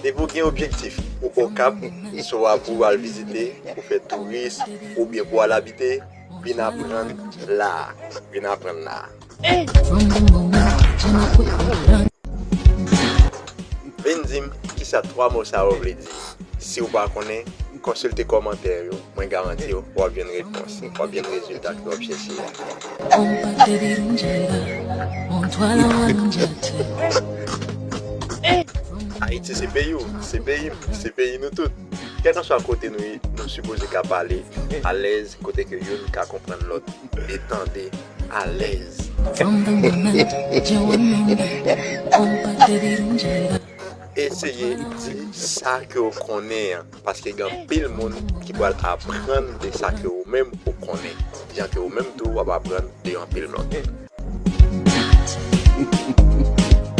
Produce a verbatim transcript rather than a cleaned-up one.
Depi w gen objektif, ou Okap, swa pou w al vizite, pou fè touris, oubyen pou w al abite, vin aprann la. Vin aprann la. Vin di m kisa twa mo sa yo vle di. Si w pa konnen, konsilte kòmantè yo. Mwen garanti w, w ap jwenn repons. W ap jwenn rezilta ke w ap chèche a. Ayiti se peyi w, se peyi m, se peyi nou tout. Kèlkanswa kote nou ye, nou sipoze ka pale alèz, kote ke youn ka konprann lòt e tande alèz. Eseye di sa ke w konnen an, paske gen anpil moun ki pral aprann de sa ke ou menm ou konnen, jan ke ou menm tou w ap aprann de anpil lòt.